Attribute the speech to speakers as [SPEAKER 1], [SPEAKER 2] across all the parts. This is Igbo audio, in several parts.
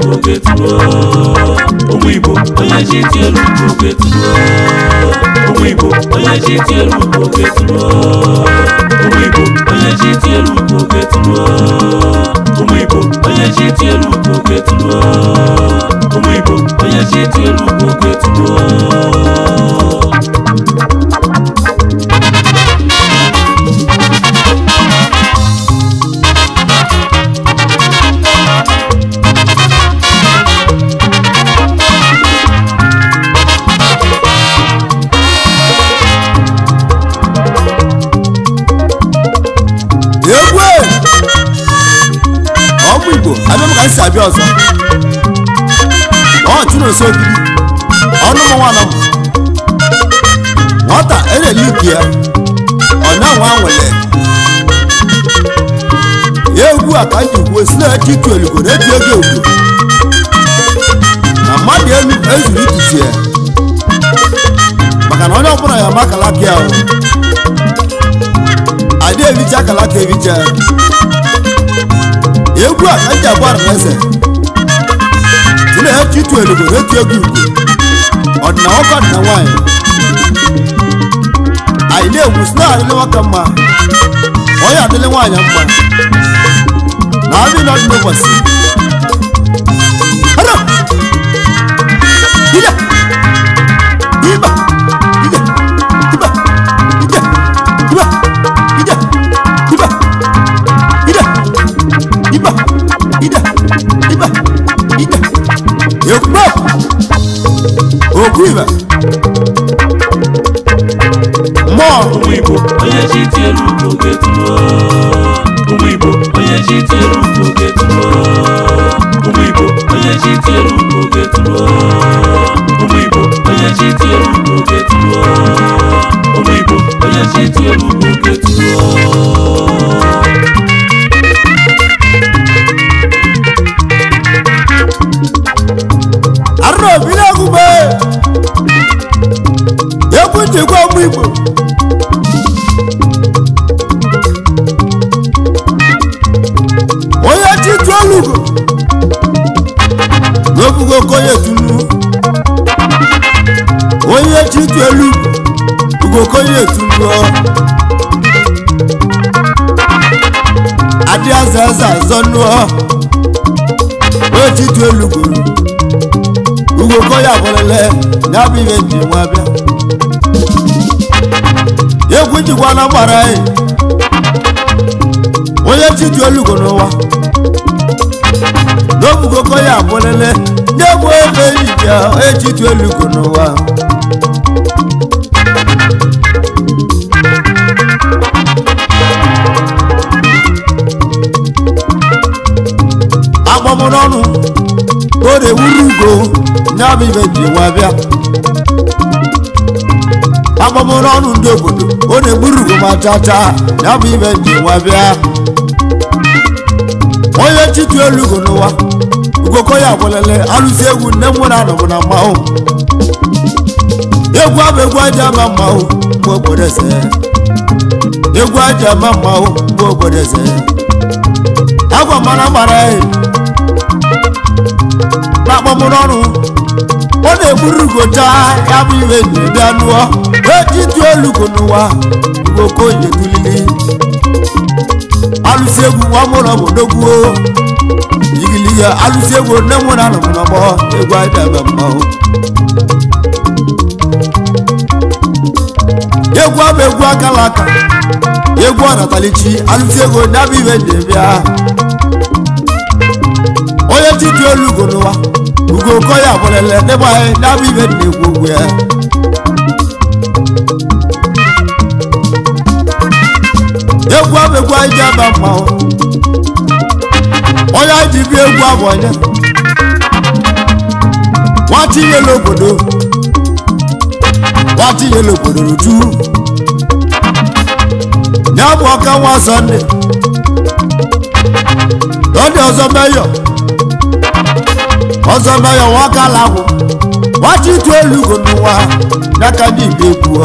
[SPEAKER 1] ugo ga-etuo. Ụmụ Igbo onye chi tielu ugo ga-etuo. Ụmụ Igbo onye chi tielu ugo ga-etuo. Ụmụ Igbo onye chi tielu ugo ga-etuo. Ụmụ Igbo onye chi tielu ugo ga-etuo. Ụmụ Igbo onye chi tielu ugo ga-etuo.
[SPEAKER 2] Egwu ọmụ Igbo abịa m ka m si abịa ọzọ. Ọ chụrụ nso ogidi ọnụ m nwa nọ m nwata ereli uke ya ọ na-anwa anwele egwu a ka m ji kwuo si na-echi itu elugo na-eji ego egwu na mmadụ elu ezuru itutu ya maka na onye ọbụla ya ama akala aka ya ahụ adị ebicha akala aka ebicha. Egwu a ka m ji agwa eze si na-echi itu elugo na-eji ego ugo ọdịna nwoke ọdịna nwaanyị anyị na-egwu si na adịlị nwoke mma onye adịlị nwaanyị mma na adị nọ n'ụbọchị. Hara! Ide! Iba! Ide! Iba! Ide! Iba! Ide! Iba! Ide! Iba! Ide! Iba! Ide! Ekwe! Okwu ibe! Mmụọ!
[SPEAKER 1] Ụmụ Igbo onye chi tielu ugo ga-etuo. Ụmụ Igbo onye chi tielu ugo ga-etuo. Ụmụ Igbo onye chi tielu ugo ga-etuo. Ụmụ Igbo onye chi tielu ugo ga-etuo. Ụmụ Igbo onye chi tielu ugo ga-etuo.
[SPEAKER 2] Arọ bi n'egwugbe egwu njikwa ụmụ Igbo onye chi tụọlụ ugo n'obugo okonye tunu onye chi tụọlụ ugo okonye tunu adị aza aza azọ nụọ onye chi tụọlụ ugo ugo koya bọlẹlẹ n'abụ ibe nji nwa bịa. Egwu njikwa na mgbara anyị onye chi tụọlụ ugo n'ụwa n'obugo koya bọlẹlẹ n'egwu ebe ijia onye chi tụọlụ ugo n'ụwa. Agbamụnọnụ ọ na-ewuru ugo n'abụ ibe ji nwa bịa. Agbamụnọnụ ndị obodo ọ na-egburu ugo ma chacha n'abụ ibe ji nwa bịa. Onye chi tụọlụ ugo n'ụwa ugo koya bọlẹlẹ alụsị egwu nne m nwere anọbụ na mmanwụ. Egwu abụ egwu aja ama mmanwụ mgbe obodo eze. Egwu aja ama mmanwụ mgbe obodo eze. Agwa mara mara anyị na-akpọmụrụ ọnụ ọ na-egburu ugo chaa ya bụ iwe na-ebịa nụọ eji tụọlụ ugo n'ụwa ugo koye tulili alụsị egwu nwa mụrụ obodogwuo igiliga alụsị egwu nne nwere anọbụ n'ọgbọ egwu aja ama mmanwụ. Egwu abụ egwu akala aka egwu ọnatalichi alụsị egwu nyabụ ibe na-ebịa. Onye chi tụọlụ ugo n'ụwa ugo koya bọlẹlẹ n'ebe anyị nyabụ ibe na-ekwu okwu ya. Egwu abụ egwu anyị ji aba mmanwụ onye anyị ji bịa egwu abụ onye nwatinyela obodo nwatinyela obodo n'uju ya bụ ọka nwa Sọnde Sọnde ọzọ meyọ ọzọ meyọ nwoke ala agwụ nwachi tụọlụ ugo n'ụwa n'aka ndị Igbo egwu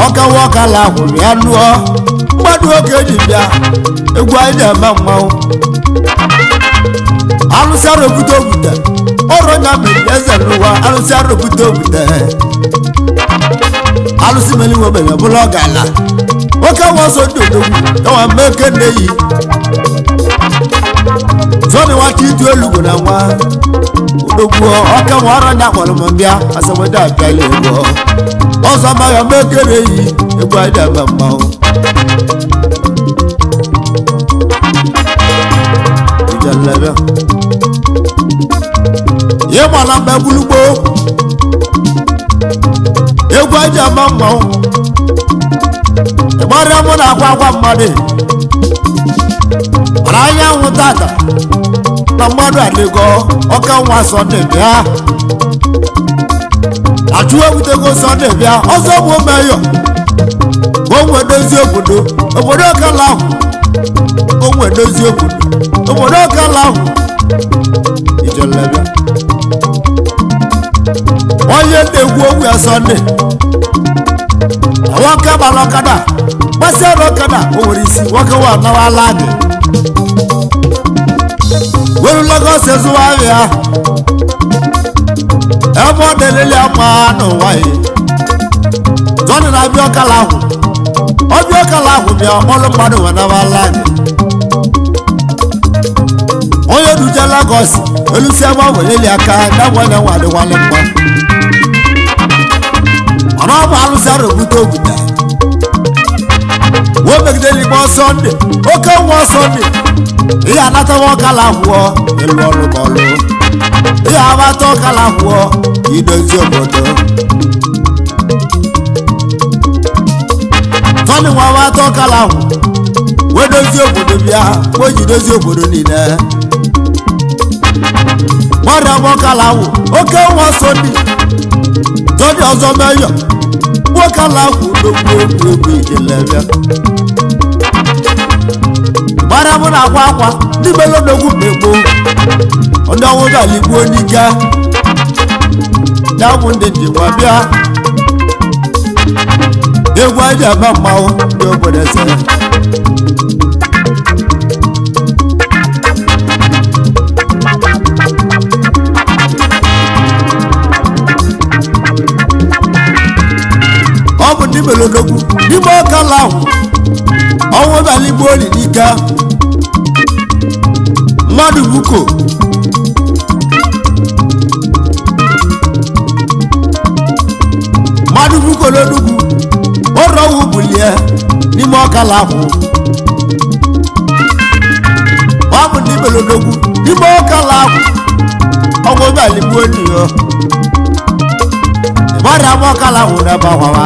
[SPEAKER 2] ọka nwoke ala agwụ bịa nụọ mmadụ oge eji bịa egwu anyị na-eme mmanwụ. Alụsị arụbute obute ọrụ nya mere eze n'ụwa alụsị arụbute obute alụsị mere iwe mere bụla ọ ga-ala oke nwa ọsọ ndị odogwu yawa mmeke nne-yi zọni nwata itu elugo na nwa odogwu ọka nwa ọrụ nya kpọrọ m mbịa asamode abịala egwu ọzọ amaghị mmeke nne-yi egwu anyị ama mmanwụ ihe gbara mgbe gbulugbo egwu aji ama mmanwụ ịgbarịa mụ na akwa akwa mmadụ mara anyanwụ tata na mmadụ adịgo ọka nwa Sọnde bịa achụ ewutego Sọnde bịa ọzọ bụ meyọ ka o nwee dozie obodo obodo ọkala ahụ o nwee dozie obodo obodo ọkala ahụ ijelebịa onye na-egwu ogwu ya Sọnde nwoke gbara ọkada gbasịa ọkada o nwere isi nwoke wa anawala gị were Lagos zụwa ahịa ebe ọ na-elele ama n'ụwa ya Sọnde na-abịa ọkala ahụ ọbịa ọkala ahụ bịa ọlụ mmadụ wee nawala gị onye duje Lagos elusi agbanweleli aka na-agwanye nwa adịwalị mma mana ọ bụ alụsị arụbute obodo wee megidere igbe Sọnde oke nwa Sọnde ihe anatawa ọkala akwụọ ịlụ ọrụ ka ọlụ ihe abata ọkala akwụọ idozi obodo Sọnde nwa abata ọkala ahụ wee dozie obodo bịa wee ji dozie obodo niile gbarịa ọkala ahụ oke nwa Sọnde Sọnde ọzọ meyọ nwoke ala ahụ n'okwu egwu egwu ijelebịa gbara mụ na akwa akwa ndị melodogwu mgbe gboo ndị ọnwụ bịala igbuo n'ike ya bụ ndị njikwa bịa egwu anyị eme mmanwụ ndị obodo eze ọ bụ ndị melodogwu n'ime ọkala ahụ ọnwụ bịala igbuo oli n'ike mmadụ buko mmadụ buko n'Enugwu ụrọwụ bulie n'ime ọkala ahụ ọ bụ ndị melodogwu n'ime ọkala ahụ ọnwụ bịala igbuo oli ya ịgbarịa m ọkala ahụ n'ebe ahwawa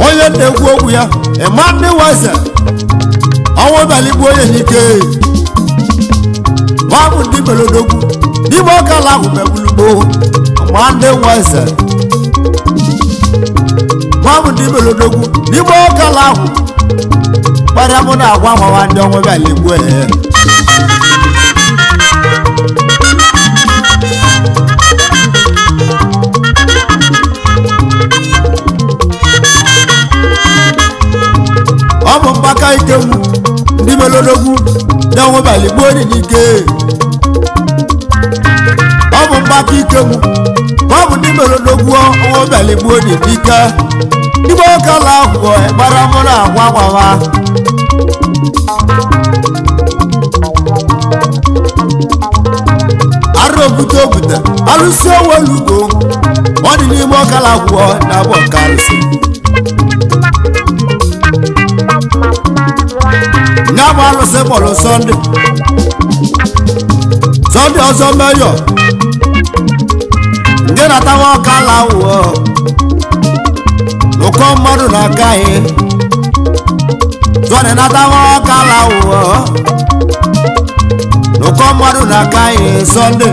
[SPEAKER 2] onye na-ekwu okwu ya ịma ndị weze ọnwụ baligbu onye n'ike ọ bụ ndị melodogwu n'ime ọkala ahụ megbulugbo ma ndị weze ọ bụ ndị melodogwu n'ime ọkala ahụ kpara mụ na agwa gbawa ndị ọnwụ baligbu ya. Ọ bụ mgbaka ikegwu ndị melodogwu na-enwebalị gboo n'ike ọ bụ mgbaka ikegwu ọ bụ ndị melodogwu onwebalị gboo n'ike n'ime ọkala ahụ gbara mụ na agwa gbawa arụ obute obute alụsị owelugo ọ dị n'ime ọkala akwụọ na abụ nke alụsị ya bụ alụsị kpọrọ Sọnde Sọnde ọzọ meyọ nke na-atawa ọkala wụọ ụkọ mmadụ na-aka anyị Sọnde na-atawa ọkala wụọ ụkọ mmadụ na-aka anyị Sọnde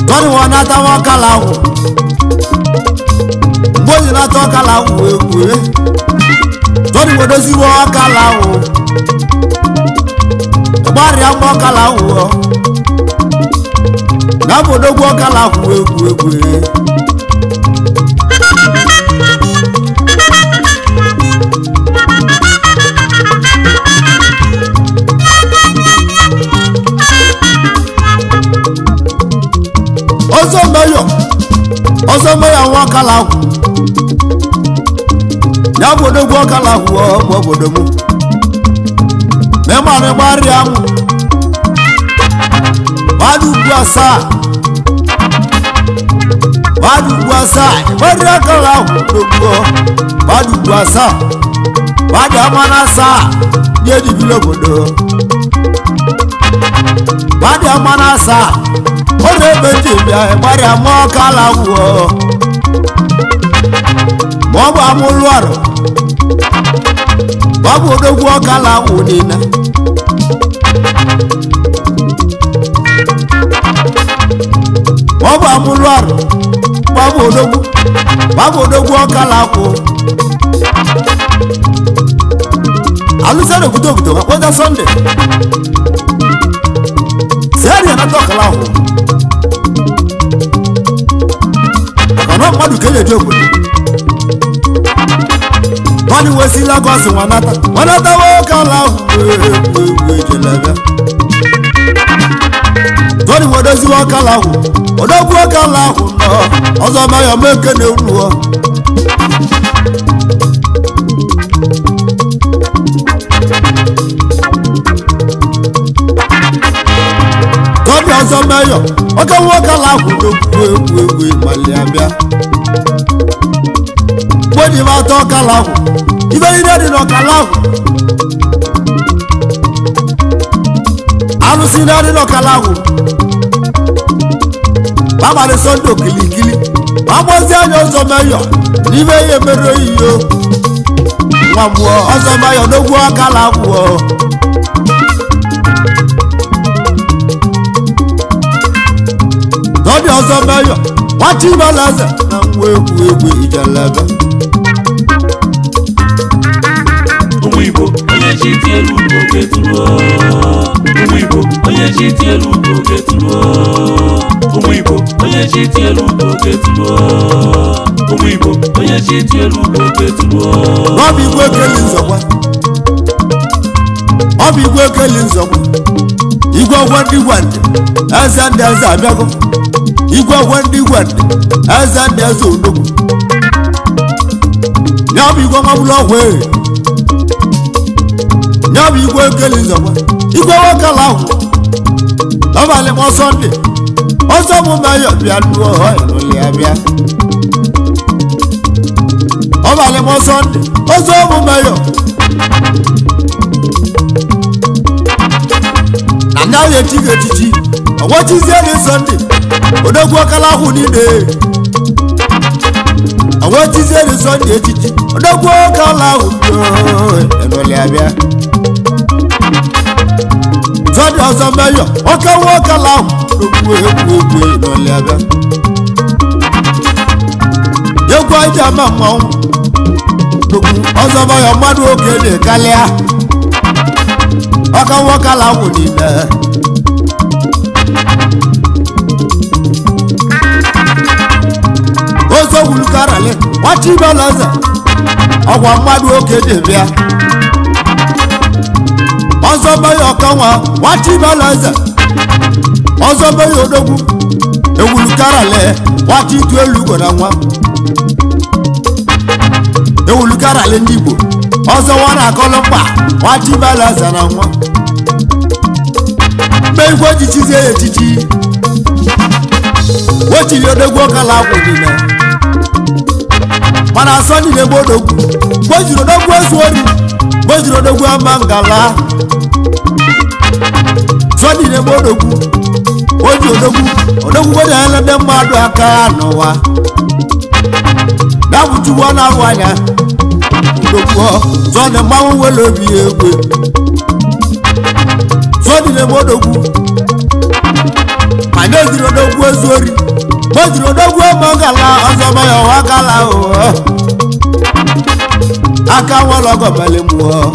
[SPEAKER 2] Sọnde nwa na-atawa ọkala wụ mgbe o ji nata ọkala wụ egwu Sọnde nwedoziwo ọkala wụ gbarịa mgbe ọkala wụọ na bodogwu ọkala kwụ egwu egwu. Ọzọ meya nwa ọkala ahụ ya bụ odogwu ọkala ahụ bụ obodo m ma ịmarị gbarịa m mmadụ ugwu asaa mmadụ ugwu asaa gbarịa ọkala ahụ odogwu mmadụ ugwu asaa mmadụ ama na asaa nye ejibiri obodo mmadụ ama na asaa ọ na-ebe ji bịa gbarịa ma ọkala ahụ ma ọ bụ amụlụ ọrụ ma ọ bụ odogwu ọkala ahụ niile ma ọ bụ amụlụ ọrụ ma ọ bụ odogwu ma ọ bụ odogwu ọkala ahụ alụsị obodo obodo ma kpọta sọnde si arịa nata ọkala ahụ maka na mmadụ ka eji eje obodo Tọ́ni wo sí Lagos wọn nata wọn nata wọ́n kàlà egwu ejelebe. Tọ́ni wo dozi wọ́n kàlà hù odogwu wọ́n kàlà hù nọ ọzọ mayọ meke na enu ọ. Tọ́ni ọzọ mayọ ọkẹ wọ́n kàlà hù n'okwu egwu egwu ịmali abịa. Gbodi ma tọ́ ọkàlà hù ibe niile dị n'ọkàlà ahụ alụsị na dị n'ọkàlà ahụ gbagbara sọnde okilikili agbazi anya ọzọ meyọ n'ime ihe mere oyiyo nwa mmụọ ọzọ meyọ n'ogwu ọkàlà ahụ tọdị ọzọ meyọ nwachi ibalaeze na nwa egwu egwu ijelebe.
[SPEAKER 1] Ụmụ Igbo onye chi dị elu oge tụrụ. Ụmụ Igbo onye chi dị elu oge tụrụ. Ụmụ Igbo onye chi dị elu oge tụrụ. Ụmụ Igbo onye chi dị elu oge tụrụ.
[SPEAKER 2] Ọ bụ igwe ekeli nzọkwa ọ bụ igwe ekeli nzọkwa igwe ọgwa ndị gwandị eze ndị eze abịago igwe ọgwa ndị gwandị eze ndị eze odogwu ya bụ igwe ọmabụla ọgwụ ee ya bụ igwe ekeli nzọkwa igwe nwokala ahụ n'abalị m sọnde ọsọ mụ meyọ bịa nụọ ịnụlị ya bịa ọbalị m sọnde ọsọ mụ meyọ na ndị ahụ echighị echichi ọgwọchizie dị sọnde odogwu ọkala ahụ niile ọgwọchizie dị sọnde echichi odogwu ọkala ahụ ịnụlị ya bịa sọdị ọzọ meyọ ọka nwa ọkala ahụ n'okwu egwu egwu ịnụlị ya bịa egwu anyị ji ama mmanwụ n'okwu ọzọ meyọ mmadụ oke dị kalịa ọka nwa ọkala ahụ niile ozogwulu karali nwachibalaeze ọgwa mmadụ oke dị bịa ọzọ meyọ ọka nwa nwachibalaeze ọzọ meyọ odogwu ewulu karali nwachi itu elu ugo na nwa ewulu karali ndị Igbo ọzọ nwa na-akọlụ mkpa nwachibalaeze na nwa mgbe igwe jichizie ya echichi wechiri odogwu ọkala akwụ niile mana asọ niile gbe odogwu gbejiri odogwu ezu ori gbejiri odogwu ama ngala sọ niile gbe odogwu oji odogwu odogwu gbejiri ndị mmadụ aka n'ụwa na-abụchukwu ọ na-ahụ anya odogwu sọ na mmanwụ nwere obi egwe sọ niile gbe odogwu ma na-ejiri odogwu ezu ori gbejiri odogwu ama ngala ọzọ maya ọwa gala ụọ aka nwere ọgọ mele mmụọ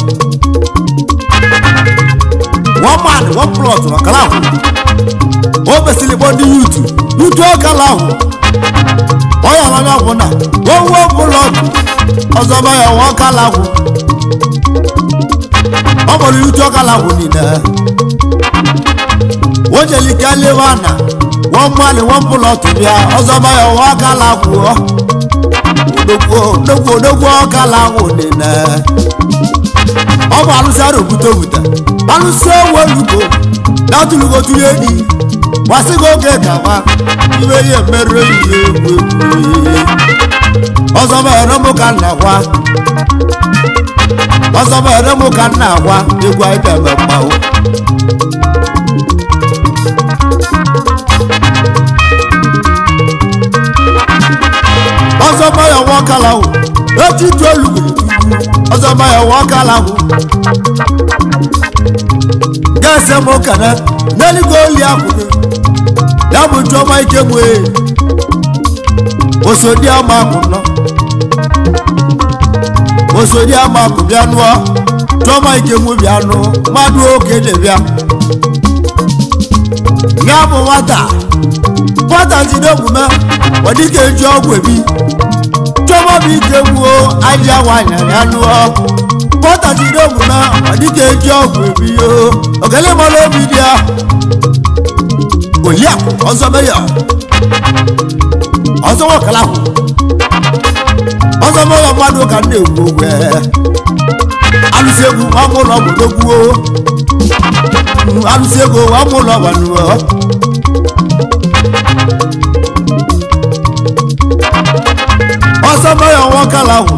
[SPEAKER 2] one man one plot ọkala ahụ o mesịrị kpọ ndị yutu yutu ọkala ahụ ọ yara onye ọbụla one one plot ọzọ maya ọwa ọkala ahụ ọ kpọrọ yutu ọkala ahụ niile o jelike lewana One man one plot bịa ọzọ maya ọkala kwuo odogwu odogwu ọkala kwụ nene ọ bụ alụsị arụ obute obute alụsị ewu elugo na-atụlugo tụrụ enyi gbasịgo oge gaba ibe ihe mmerụ ihe egwu egwu ọzọ mere mụ ka nna gwa ọzọ mere mụ ka nna gwa egwu anyị ga-eme mmanwụ ọzọ maya nwakala hụ echi tu elu ọzọ maya nwakala hụ gẹẹsẹ mọ kàná n'eluigwe oli akwụkwọ ya bụ chiọma ike mụ ee osodi ama akwụ nọ osodi ama akwụ bịa nụọ chiọma ike mụ bịa nụ mmadụ oke dị bịa ya bụ nwata nwata jide omume ọ dịka eji ọgwụ ebi chiọma bụ ike gwuo aja nwanyị ya nụọ nwata jide omume ọ dịka eji ọgwụ ebi yo ogele mara obi dị ya oliakụ ọzọ meya ọzọ nwakalahụ ọzọ meya mmadụ ka m na-ekwu okwu alụsị egwu nwa ụlọ bụ dogbuo alụsị ego nwa ụlọ gbanuo ọzọ meya nwakalahụ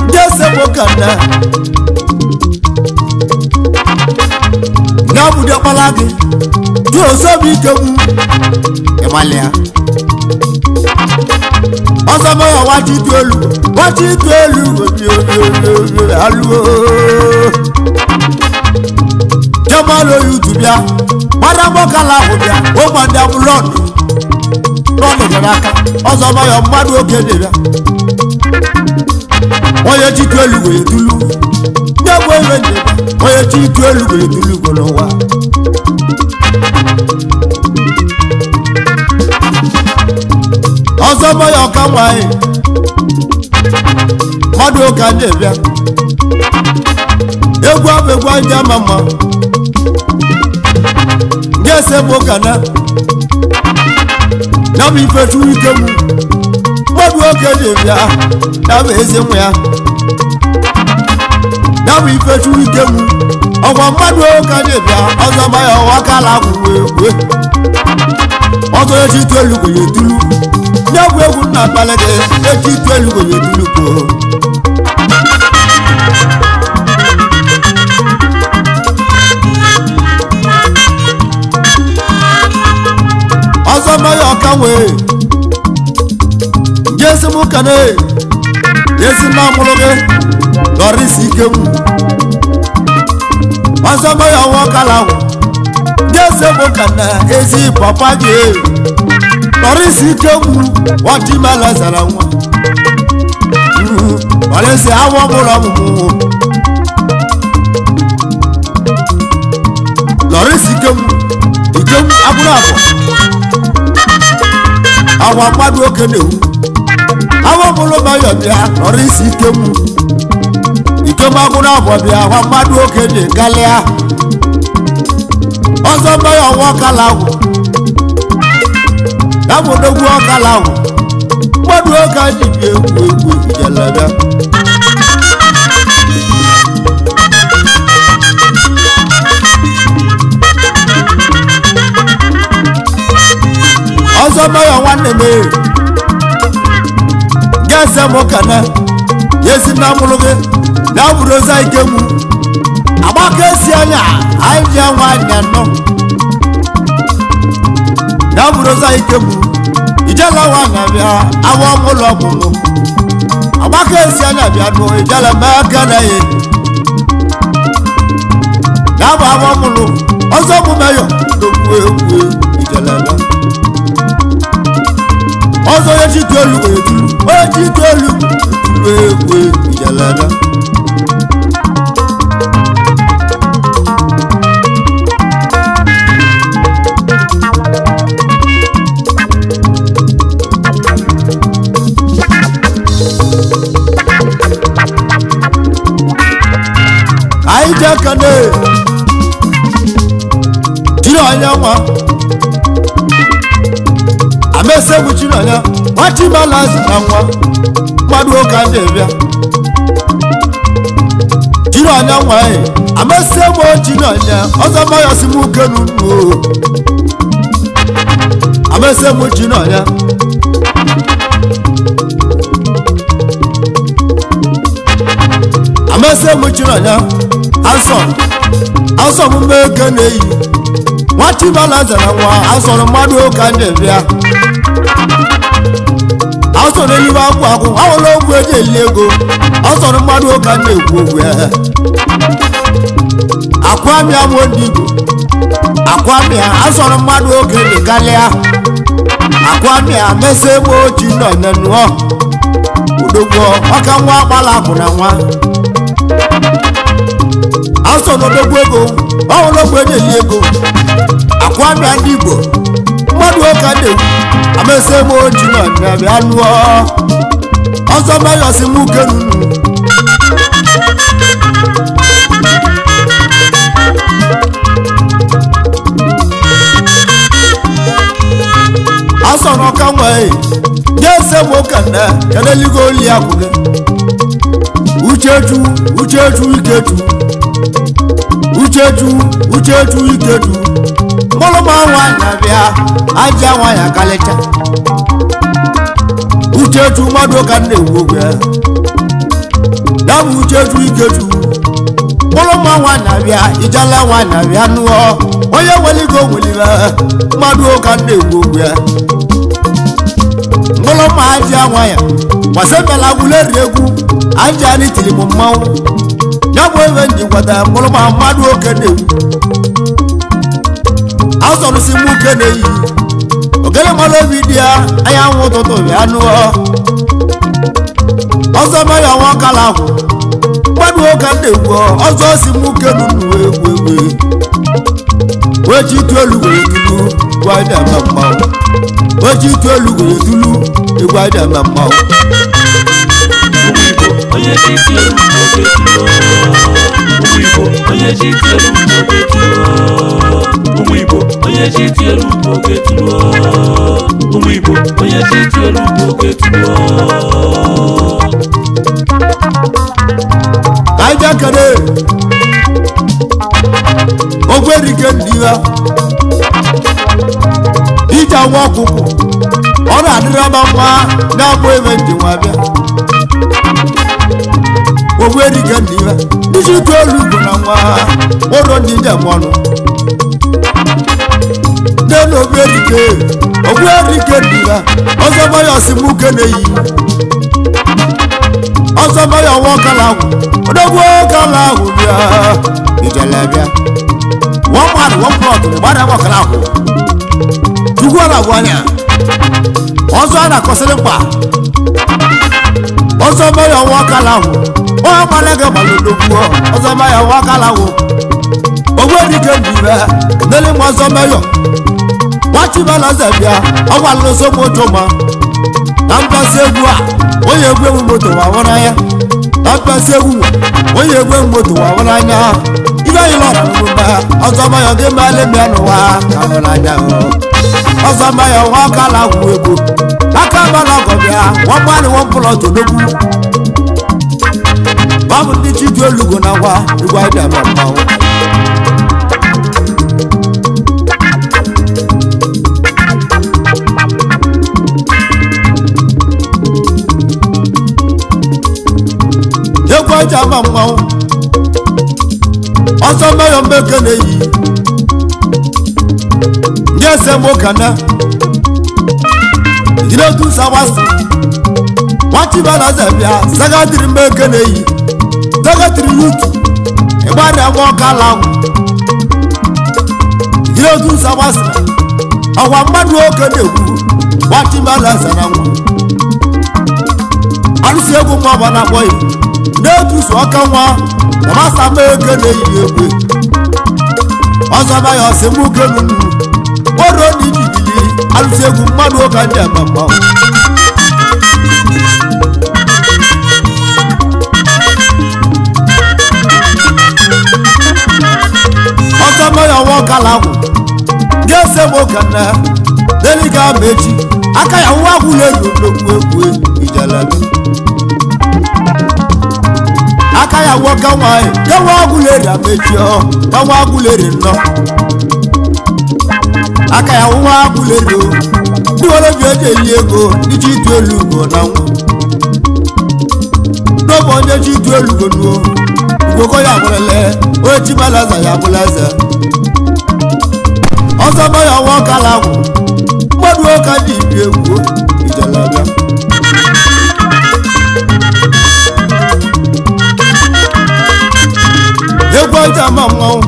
[SPEAKER 2] ndị ese nwoke nne ya bụ diọkpala gị jụ oso bụ ike mụ ịgbalịa ọzọ mọya wachi ịtụ elu wachi ịtụ elu obi obi obi obi alụo jemalụ oyi utu bịa gbada mgbọkala ahụ bịa ụmụ ndị abụ lọdụ lọdụ dị n'aka ọzọ mọya mmadụ oke dị bịa onye chi tụ elu wee tulu nye bụ ebe ndị onye chi tụ elu wee tulu ugo n'ụwa ọzọ mọya ọka nwanyị mmadụ ụka ndị bịa egwu abụ egwu ndị ama mma ndị ese bụ ụka na ya bụ ife chukwu ike mụ mmadụ oke dị bịa ya bụ ezi nwa ya ya bụ ife chukwu ike mụ ọkwa mmadụ ụka dị bịa ọzọ maya ọwa kala akwụkwọ egwu ọzọ echi tụ elu gụnye tulu nye bụ egwu nna akpalị gị echi tụ elu gụnye tulu ko ọzọ maya ọka nwee jesi mụ kane jesi na mụrụ gị lọrịsị ike mụ ọzọ maya ọnwa kala ahụ jesi mụ kane ezi papa gị lọrịsị ike mụ nwata ime zara nwa lọrịsị awọ mụrụ ọmụmụ lọrịsị ike mụ ike mụ abụrụ abụọ awa mmadụ oke na-ewu awa mụrụ mayọ bịa nọrọ isi ike mụ ike m agwụrụ abụọ bịa awa mmadụ oke dị galịa ọzọ mmayọ ọnwa ọkala ahụ ya bụ odogwu ọkala ahụ mmadụ oke anyị bi egwu egwu ijelebịa ọzọ mmayọ nwanne m ee gese m kana yesi na mụrụ gị na bụrụ ozi ike mụ agbaka esi anya anyị ji anwa anya nọ na bụrụ ozi ike mụ ijela nwa na bịa awọ mụlọ ọmụmụ agbaka esi anya bịa nụ ijela mee aka na ya na bụ awọ mụlụ ọzọ omume yọ ndokwu egwu ijela bịa ọzọ onye chi tolu etulu onye chi tolu etulu egwu ijelebe anyị jee kene jiri onye nwa Amese m Chinonye nwachibalazi na nwa mmadụ ụka na-ebịa Chinonye nwaanyị amese m Chinonye ọzọ mmayọsi m ukenu nnu amese m Chinonye amese m Chinonye asọ m mmeke na-eyi nwachibalazi na nwa asọrọ mmadụ ụka na-ebịa asọrọ eluigwe akwụ akwụ awụla ogwu eji eli ego asọrọ mmadụ ụka na-ekwu okwu ya akwamịa mụ ndị Igbo akwamịa asọrọ mmadụ oge dị karịa akwamịa mese m Chinonye nụọ odogwu ọka nwa akpala akwụ na nwa asọrọ odogwu ego ọhụrụ ogwu eji eli ego akwamịa ndị Igbo mmadụ ụka na-ekwu amese m Chinonye bịa nụọ ọzọ mmayọsi m ukenunu asọrọ ka nwee nye ese m ụkanne kedeligo oli akwụ gị uchechu uchechu ikechu uchechu uchechu ikechu mkpụrụ ma nwaanyị bịa aja nwaanyị akalịcha uchechu mmadụ ka na-ewu ogwe ya bụ uchechu ikechu mkpụrụ mma nwaanyị bịa ijala nwaanyị bịa nụọ onye nweligo nwelibe mmadụ ka na-ewu ogwe ya mkpụrụ mma aja nwaanyị gbasebela gwuleri egwu aja n'itiri m mmanwụ ya bụ ebe njikwata mkpụrụ ma mmadụ oke na-ewu asọrụsi m uke na-eyi ogele mara obi dị ya anyanwụ ụtụtụ bịa nụọ ọzọ maya nwa kala ahụ mmadụ ụka na-egwu ọzọ si m uke nunu egwu egwu wee chi tụ elu were tulu egwu aja ama mmanwụ wee chi tụ elu were tulu egwu aja ama mmanwụ
[SPEAKER 1] Ụmụ Igbo onye chi ti elu oge tulu Ụmụ Igbo onye chi ti elu oge tulu Ụmụ Igbo onye chi ti elu oge tulu Ụmụ Igbo onye chi ti elu oge tulu
[SPEAKER 2] ka anyị jee kere ogwerike ndị ya ije nwa ọkụkụ ọ na-adịrị ọma nwa na-abụ ebe nji nwa bịa ogwerike ndị ya iji tụ olu igbo na nwa ụlọ ndị njem ọnụ nne na ogwerike ogwerike ndị ya ọzọ maya ọsimuke na-eyi ọzọ maya ọnwa ọkala ahụ odogwu ọkala ahụ bịa ijele bịa one man one plot gbara ọkala ahụ chukwu ala bụ anya ọzọ a na-akọsịrị mkpa ọzọ maya ọnwa ọkala ahụ onye mara gị gbara odogwu ọzọ maya ọnwa ọkala ahụ ogwerike ndị ibe n'elu m ọzọ meyọ nwachibalaze bịa ọgwa lụso moto ma na mkpasi egwu a onye egwu egwu moto wa hụrụ anya na mkpasi egwu onye egwu egwu moto wa hụrụ anya ibe anyị lọrọ mgbe ọzọ maya gị mele mịa n'ụwa ka hụrụ anya ọzọ maya nwa ọkala gwụ egwu aka gbara ọgọ bịa nwammadụ nwapụlọ todogwu babụ ndị chi dị olugo na ngwa egwu anyị bịa ma mmanwụ egwu aja ama mmanwụ ọsọ meyọ mmeke na-eyi ndị eze mokana jiri otu sawasị nwachibanaze bịa zagatiri mmeke na-eyi zagatiri yutu ịgbarịa nwa ọkala ahụ jiri otu sawasị ọkwa mmadụ oke na-ekwu nwachibanaze na nwa alụsị egwu mma ọba na-akpọ ya n'etusu ọka nwa na masa m eke na-eyi egwe ọzọ ya ọsị m oke nunu oruo na ijijili alụsị egwu mmadụ ụka ndị ama mmanwụ ọzọ ya ọnwa ọkala ahụ ga-ese m ụka nna deliga ma echi Aka ya nwa agwụleri odogwu egwu ijelebe. Aka ya nwoke nwanyị ka nwa agwụleri amechio ka nwa agwụleri nnọọ. Aka ya nwa agwụleri o ndị nwere obi eji eli ego iji ịtụ elu ugo na nwa. N'obe onye ji ịtụ elu ugo nuo ugoko ya abụrụle onye chimalaza ya abụla eze. Ọzọ mọ ya nwa ọkala agwụ mmadụ ụka ji ibi egwu ijelebe. Egwu ọja ama mmanwụ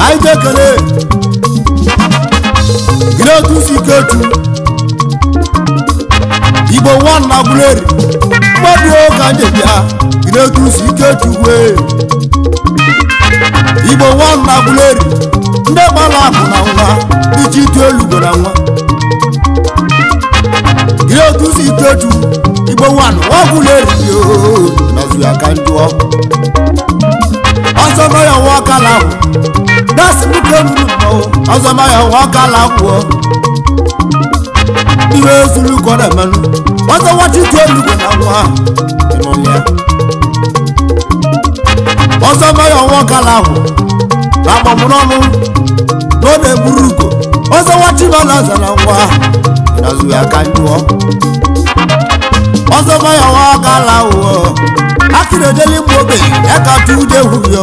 [SPEAKER 2] anyị jekele gịnị otu si ike otu Igbo nwa na Aguleri mmadụ ụka ji bịa gịnị otu si ike otu wee Igbo nwa na Aguleri ndị gbara akụ na nwa iji ịtụ elu na nwa gịnị otu si ike otu Igbo nwa na Aguleri nọzụ ya ka njụọ ọzọ nọ ya nwa ọkala ahụ dasi nwoke nuru mmanwụ ọzọ nọ ya nwa ọkala ahụ iwe zuru ụkọ na-emenụ ọzọ nwachi tụ elu na nwa ịnụlịa ọzọ nọ ya nwa ọkala ahụ na agbamụrọnụ na ọ na-egburu ugo ọzọ nwachi balaza na nwa ịnazụ ya ka njụọ ọzọ nọ ya nwa ọkala ahụ akịrịdeli mgbe ogbenye ya ka tụ ụjọ egwu ya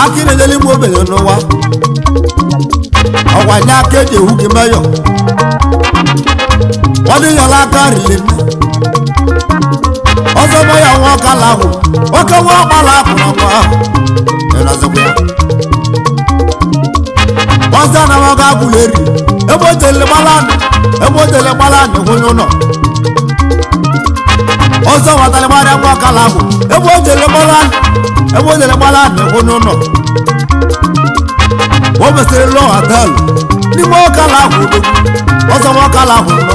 [SPEAKER 2] akịrịdeli mgbe ogbenye n'ụwa ọgwa nye aka eji ewu gị meyọ ọ dịnyela aka riri nne ọzọ meyọ nwa ọkala ahụ oke nwa ọkpala ahụ na nwa ahụ ịnọzikwa ya ọzọ anamaga agwụla eri ebe o jele gbalanị ebe o jele gbalanị hụnye ụlọ ọzọ nwatara gbara nwa ọkala ahụ ebe o jele gbalanị ebe o jele gbalanị hụnye ụlọ o mesịrị lụọ adalụ n'ime ọkala ahụ odogwu ọzọ nwa ọkala ahụ nọ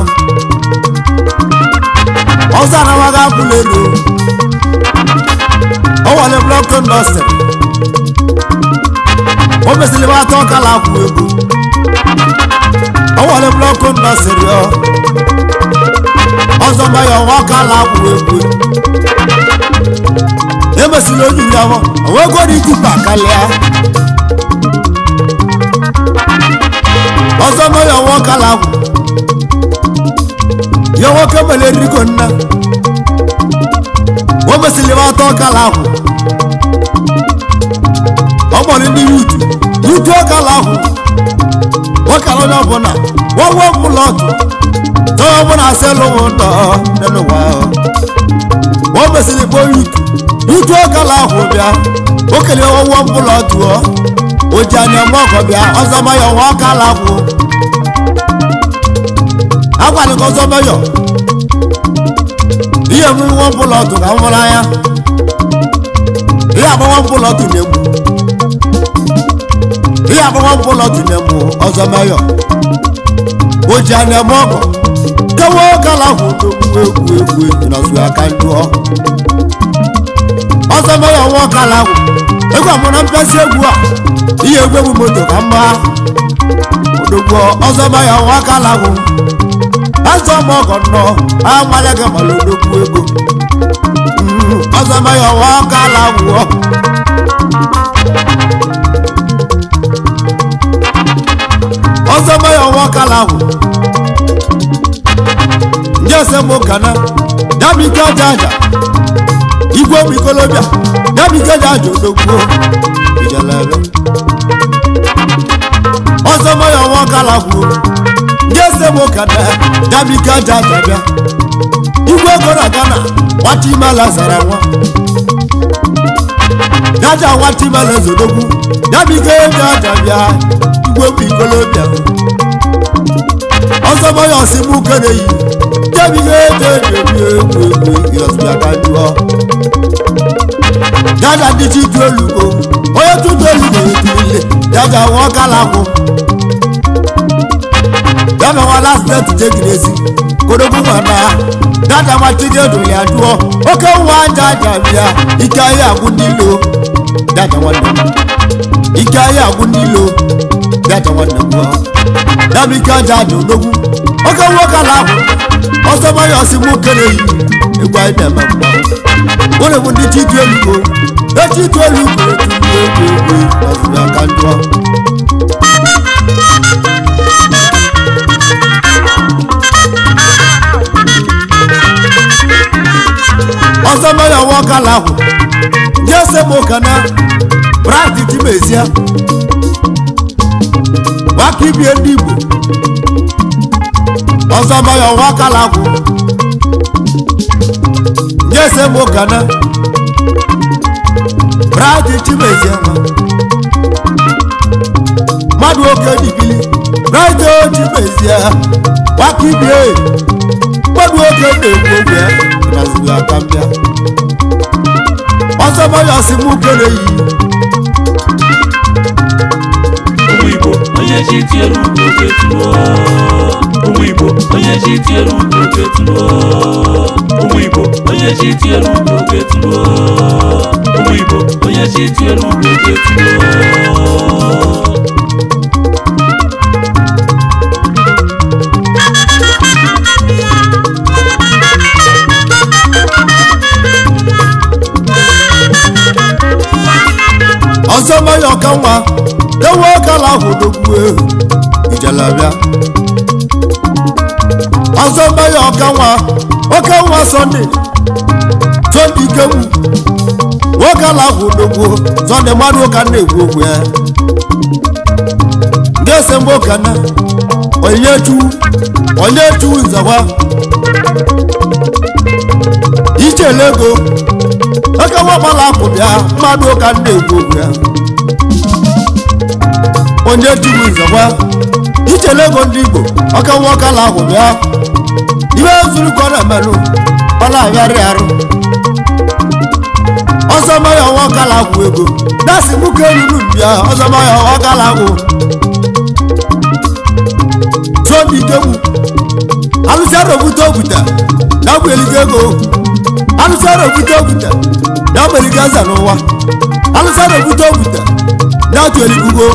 [SPEAKER 2] ọzọ anamaga agwụla elu ọ nwere blọk ndọstrị o mesịrị m atọ ọkala ahụ ego ọ nwere blọk ndọstrị ọ ọzọ maya nwa ọkala ahụ egwu emesịrị onye uri ahụ onwegoro itipa kalịa ọzọ maya nwa ọkala ahụ ya nwoke mere erigo nna o mesịrị m atọ ọkala ahụ ọ gbọrọ ndị yutu yutu ọkala ahụ ọkala onye ọbụla nwawa ọbụla ọtụ tọọ ọbụla asị lụwụ ndọ n'ụwa o mesịrị kpọọ yutu yutu ọkala ahụ bịa o kelee ọwụwa ọbụla ọtụọ o ji anya mgbe ọkọ bịa ọzọ mayọ nwa ọkala ahụ agwalịka ọzọ mayọ ihe m nwa ọbụla ọtụ ka m hụrụ anya ihe agbawa ọbụla ọtụ na-egbu ihe agbawa ọbụla ọtụ na-egbu ọzọ mayọ o ji anya eme ọgọ kewa ọkala ahụ odogwu egwu egwu egwu nọzụ aka njụọ ọzọ mayọ nwa ọkala ahụ egwu amụ na mpịasị egwu a ihe egwu egwu moto ka mma odogwu ọzọ mayọ nwa ọkala ahụ azọ m ọgọ nnọọ amala gị mara odogwu ego ọzọ mayọ nwa ọkala ahụ ọzọ mayọ nwa ọkala ahụ ndị ose m kana dabike aja aja igwe ụmụ ikolobịa dabike aja aja odogwu ijelebe ọzọ mayọ nwa ọkala kwuo ndị ose m kana dabike aja aja bịa igwe ego na Ghana nwata imela zara nwa jaja nwata imela zodogwu dabike aja aja bịa igwe ụmụ ikolobịa ọzọ mayọ si mụ kere yi jaja ndị chi tụ olugo onye tụtụ olugo etulile jaja nwa ọkala akwụ ya mewa last net jegirezi kodogwu mana jaja nwa chijedu ya jụọ oke nwa jaja bịa ike ahịa agwụ n'ilo jaja nwanne m ike ahịa agwụ n'ilo Bịaja nwanne m ya bụ ike aja aja odogwu oke nwoke ala ahụ ọsọ manya ọsị mụ kere yi egwu anyị na-eme mgbanwe ụlọ bụ ndị chi elu ko echi tụ elu ko etu egwu egwu ọzụrụ aka njọ. Ọsọ manya nwoke ala ahụ ndị ese m ụka na Brad Chimezie waka ibie ndị Igbo ọsọ manya nwoke ala ahụ ndị ese m ụka na Brad Chimezie nwa mmadụ oke dibili Brad Chimezie waka ibie mmadụ oke na-ekwu okwu ya naziri aka mbịa ọsọ manya ọsị mụ kere yi.
[SPEAKER 1] Ụmụ Igbo onye chi tielu ugo ga-etuo. Ụmụ Igbo onye chi tielu ugo ga-etuo. Ụmụ Igbo onye chi tielu ugo ga-etuo. Ụmụ Igbo onye chi tielu ugo ga-etuo.
[SPEAKER 2] Ọsọ manya ọka nwa ewu ọkala ahụ dogbu ijelabịa ọsọ manya ọka nwa oke nwa Sọnde Sọnde Ikegwu nwoke ala ahụ dogbu Sọnde mmadụ ụka na-ekwu okwu ya ndị ese mgbe ụka na onye chu nzakwa ichele ego oke nwa gbala akwụ bịa mmadụ ụka na-ekwu okwu ya onye chukwu nzakwa ichele ego ndị Igbo ọka nwoke ala ahụ bịa ibe zuru ka ọ na-emelụ ọ na-agharị arụ ọsọ maya nwoke ala ahụ ego dasị nwoke ruru bịa ọsọ maya nwoke ala ahụ tụọ ikegwu alụsị arọbute obuta ya bụ eligo ego alụsị arọbute obuta ya bụ eligo eze n'ụwa alụsị arọbute obuta ya tụ eligugo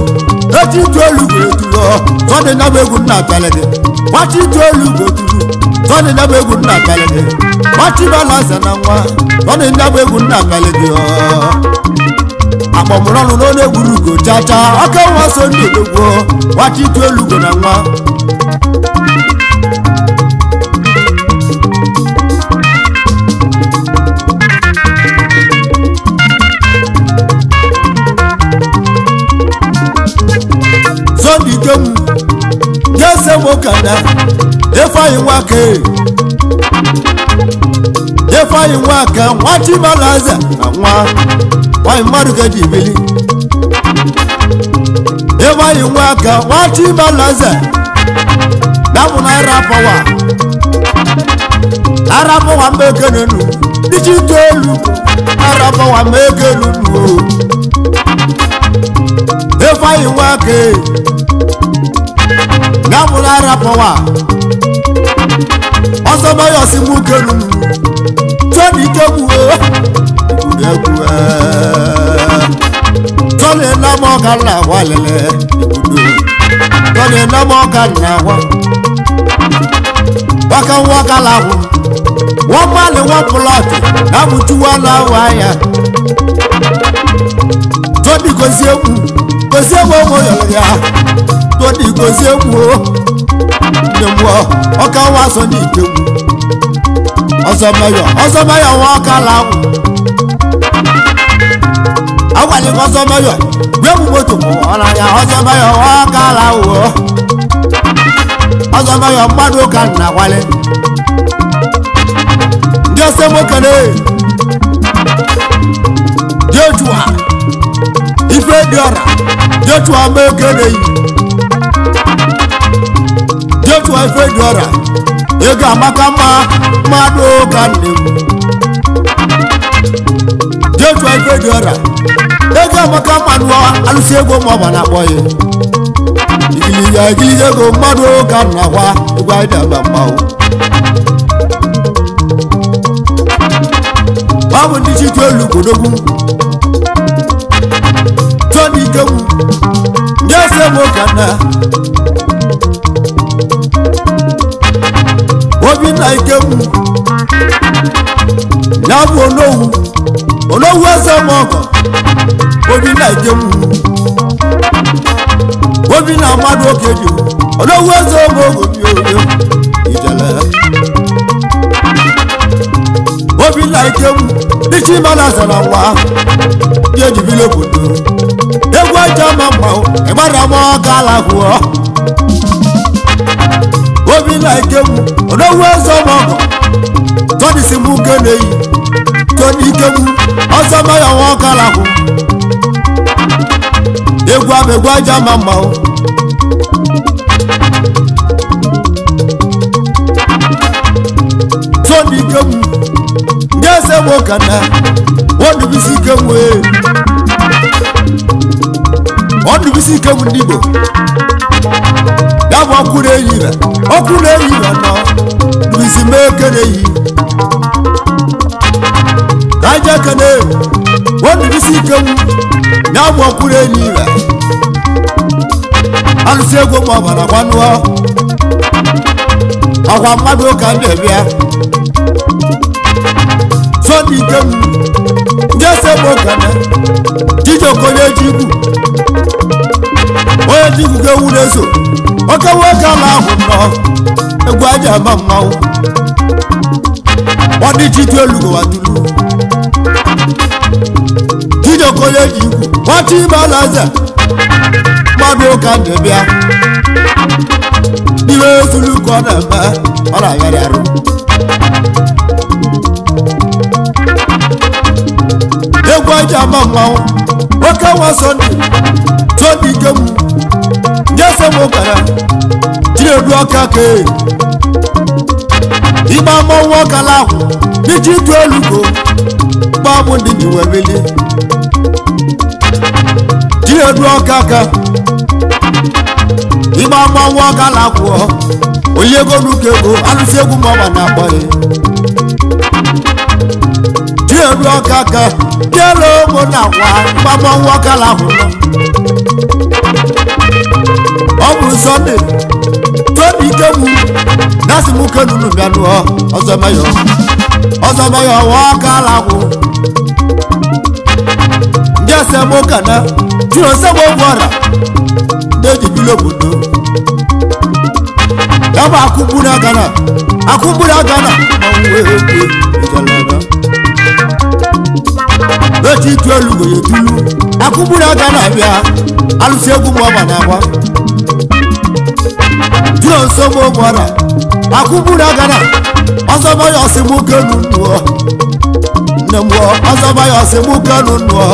[SPEAKER 2] echi tụ elu etulu tọdị nyabụ egwu nna apịalị gị gbachi tụ elu etulu tọdị nyabụ egwu nna apịalị gị gbachi bala eze na nwa tọdị nyabụ egwu nna apịalị gị akpọmụrọnụ n'ọnụ egburu ugo chacha ọka nwa so ndị odogwu gbachi tụ elu ugo na nwa. Sọnde Ikegwu jese mokana Ifeanyi Nwake Ifeanyi Nwake nwa Chimalaeze na nwa nwanyị mmadụ ka eji ebili Ifeanyi Nwake nwa Chimalaeze na bụ naira pọwa naira pọwa mgbe ekenenu dịchi itoolu naira pọwa mgbe ekenenu Ifeanyi Nwake nyamụrụ arapọwa ọsọ mayọsi mụ kelu tọni ikegwu egwu tọni nnamọ ka nna agwa lele tọni nnamọ ka nna agwa waka nwaka lahụ wọ́n mmalị wọ́n plọtụ na mụchuwa na-ahụ anya tọni gozie egwu gozie egwu ụmụ yọrọ ya tọni gozie egwu nne m ọka nwa sọ n'ikegwu ọsọ mmayọ ọsọ mmayọ nwa ọka lahụ agwalị m ọsọ mmayọ gbee m moto ọnanya ọsọ mmayọ nwa ọka lahụ ọsọ mmayọ mmadụ ka nna gwalị ndị ọsọ nwoke na Joshua ife dị ọra Joshua mekere yi Joshua ife dị ọra ego amaka mma mmadụ ka nne m Joshua ife dị ọra ego amaka mma nụọ alụsị ego ma ọ ma na-akpọ ya igiliga igiliga ego mmadụ ka nna gwa egwu anyị na-eme mmanwụ ọ bụ ndị chi elu godogwu Tony Ikegwu ndị Jese mokana Obinna Ikemu ya bụ Onowu Onowu eze mọgọ Obinna Ikemu Obinna mmadụ oke dị Onowu eze mọgọ bi oyo ijele Obinna Ikemu dịchi mana zara nwa dị ejibili obodo egwu aja ma mma ịgbara m ọka alahụọ Obinna Ikemu Onowu eze mọgọ tọ́ni mú kéde yìí tóní kéwu ọsọ mẹ́yọ̀ wọn kára kù egwu abegwu aja ma ma o. Tóní kéwu ní ẹsẹ̀ wo kàná wọ́n dùbí sí kéwu ee wọ́n dùbí sí kéwu nígbò yàgò ọkùnrin èyí rẹ̀ ọkùnrin èyí rẹ̀ nọ dùbí sí mẹ́kẹ́lẹ́ yìí. Kaja kene wọ́n ní sí kéwu ní àwọn ọkùnrin ní rẹ̀ alùsí egwu ma ọbara gbanụọ ọkwa mmadụ ụka ndị bịa sọdị kéwu ndị ese bụ kene Chijioke onye ji igwu onye ji igwu ga-ewu na-eso oke nwoke ala ahụ nọ egwu aja ama mmanwụ ọdịchi tu elu gụwa tulu Chijioke onye ji igwu nwata ime alaeze mmadụ ụka ndị bịa n'ime ezulu ka ọ na-eme ọ na-agharị arụ egwu aja ama mmanwụ oke nwa sọnde sọnde Ikemu jese m ụkara Chinedu ọka kee igba mmanwụ ọkala ahụ n'iji ịtụ elu go gbaa mụ ndị nyiwe meli Chinedu ọka aka igba mmanwụ ọkala akwụọ onye ego n'ụka ego alụsị egwu ma ọgba na-akpọ ya Chinedu ọka aka bịala ụmụ na akwa igba mmanwụ ọkala ahụ nọ ọ bụ Sọnde tóbi kéwu nasi mú kéwu nù bíanú ọ ọzọmẹyọ ọzọmẹyọ wọ́n kàlà wò njẹ sẹmó kàná tí o sẹmó wọra déjì bí lóbodò yàgbọ́ akúgbúná gánà akúgbúná gánà ọ̀hún wéwé ìjọlọ́dọ́ lótì tú olùgbòye túlù akúgbúná gánà bíà alùsí egwu mọ́ ọ̀bà náà wá dúró nsogbu gwara akụgburu agara ọzọbaya ọsịmụ kenu nụọ nne m ọzọbaya ọsịmụ kenu nụọ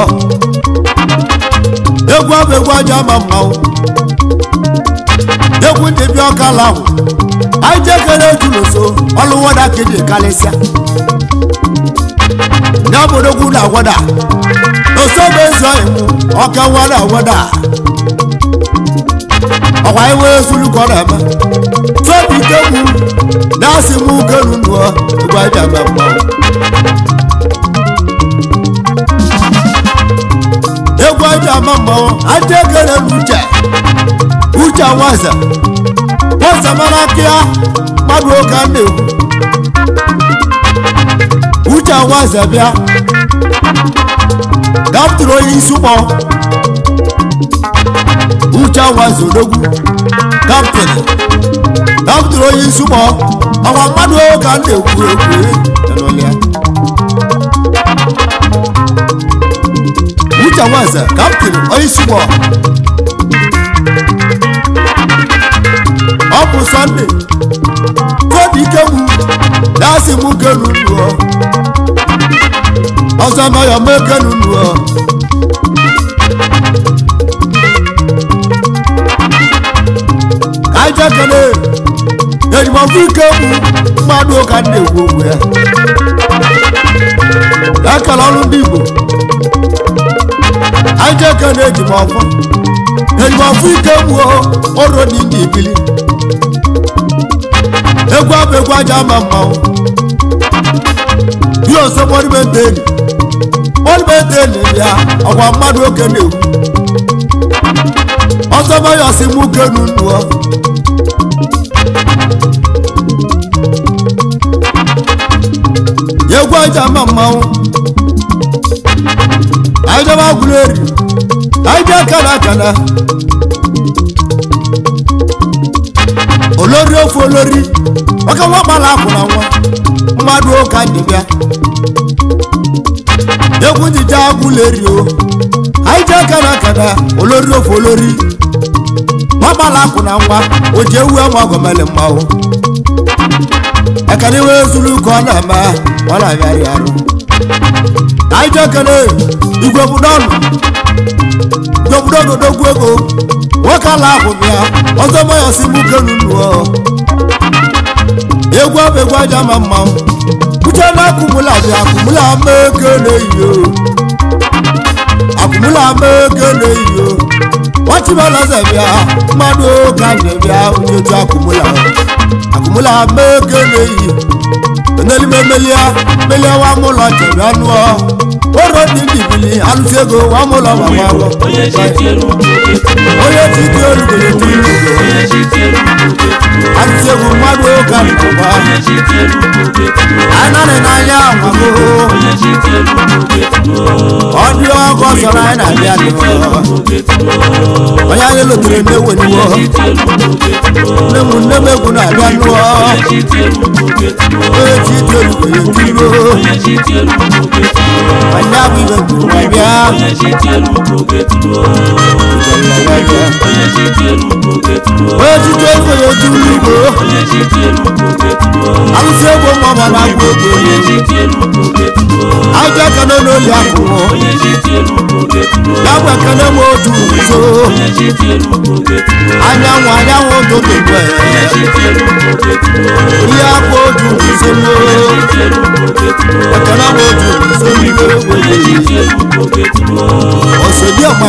[SPEAKER 2] egwu abụ egwu aja ama mmanwụ egwu ndị bịa ọkala ahụ anyị jekere ejuloso ọlụ wada keji karịsịa ya bụ odogwu na wada osobe ezu anyị mụ ọka wada wada ọkwa iwe ezulu ka ọ na-eme tobi kegbu na-asị m kenu nụọ egwu aja ama mmanwụ egwu aja ama mmanwụ aja ekele m uche uche nwaze nwaze mara aka ya mmadụ oge a na-ekwu uche nwaze bịa gapụtụrụ onye isi ụgbọ uche nwaze odogwu kaptịn kaptịn onye isi ụgbọ ọkwa mmadụ oge a na-ekwu ekwu n'ụlọ ya uche nwaze kaptịn onye isi ụgbọ ọ bụ sọnde tobi ikegwu na-asị m kenu nụọ ọzọ meyọ m ekenu nụọ ka anyị jekene ejimọfụ ikegwu mmadụ ụka na-ekwu okwu ya ekele ọrụ ndị Igbo anyị jekene ejimọfụ ejimọfụ ikegwu ọrụ dị ndị ibili egwu abụ egwu aja ama mmanwụ bí ọsọ mọdúmẹtẹẹlì mọdúmẹtẹẹlì ya ọkwa mmadụ oke na-ekwu ọsọ Ọzọ maya si mụ kenu nụọ. Egwu aja ma mmanwụ. Aja ma gwuleri. Aja kana kana. Olórí ofu olórí. Ọka nwa gbara akwụ na nwa. Mmadụ ụka ndị bịa. Egwu njije agwụleri o. Aja kana kana. Olórí ofu olórí. Nwa gbara akwụ na nwa. O ji ewu ama ọgọmele mmanwụ. Ekene iwe zuru ka ọ na-eme ọ na-abịarị arụ. Aja kene igwe budọnụ. Igwe budọnụ dogwu ego. Nwoke ala ahụ bịa ọzọ maya si mụ kenu nụọ. Egwu abụ egwu aja ma mmanwụ. Uche na akwụmụla bịa akwụmụla ama ekele iyo. Akwụmụla ama ekele iyo. Nwachibalaze bịa mmadụ ụka nje bịa onye otu akwụmụla. Akwụmụla ama ekele iyo. Enelime melia melia wa mụlọ nje bịa nụọ. Oro dị ndị bili alụsị ego wa mụlọ ma
[SPEAKER 1] Ụmụ
[SPEAKER 2] nwa
[SPEAKER 1] Igbo, onye chi dị elu ugo ga-etuo.
[SPEAKER 2] Onye chi dị elu ga-etu ugo.
[SPEAKER 1] Onye chi dị elu ugo ga-etuo.
[SPEAKER 2] Alụsị egwu mmadụ ụka nụkwa.
[SPEAKER 1] Onye chi dị elu ugo ga-etuo.
[SPEAKER 2] Anarị n'anya amago.
[SPEAKER 1] Onye chi dị elu ugo ga-etuo.
[SPEAKER 2] Ọ dị ọgọ sọrọ anyị na-abịa
[SPEAKER 1] Onye chi dị elu
[SPEAKER 2] nụọ.
[SPEAKER 1] ugo ga-etuo.
[SPEAKER 2] Onye anyị lotere na-ewe
[SPEAKER 1] Onye
[SPEAKER 2] niwo.
[SPEAKER 1] chi dị elu ugo ga-etuo.
[SPEAKER 2] Nne m nne m egwu na-abịa nụọ.
[SPEAKER 1] Onye chi dị elu ugo ga-etuo.
[SPEAKER 2] Onye chi dị elu ga-etu ugo.
[SPEAKER 1] Onye chi dị elu ugo ga-etuo.
[SPEAKER 2] Anyị abụ ibe kwuru ma bịa.
[SPEAKER 1] Onye chi dị elu ugo ga-etuo. Onye chi dị elu ugo ga-etuo.
[SPEAKER 2] Onye chi dị elu ga-etu ugo.
[SPEAKER 1] Onye chi dị elu ugo ga-etuo.
[SPEAKER 2] Alụsị egwu ma ọ na-agwụ ego.
[SPEAKER 1] Onye chi dị elu ugo ga-etuo.
[SPEAKER 2] Aja kene n'oli akụmụ.
[SPEAKER 1] Onye chi dị elu ugo ga-etuo.
[SPEAKER 2] Ya bụ ekene m otu nso.
[SPEAKER 1] Onye chi dị elu ugo ga-etuo.
[SPEAKER 2] Anyanwụ anyanwụ ụtụtụ mgbe.
[SPEAKER 1] Onye chi dị elu ugo ga-etuo.
[SPEAKER 2] Oli akwa otu nso.
[SPEAKER 1] Onye chi dị elu ugo ga-etuo.
[SPEAKER 2] Ekene m otu nso.
[SPEAKER 1] Onye chi dị elu ugo ga-etuo.
[SPEAKER 2] Ọsọ dị ọma.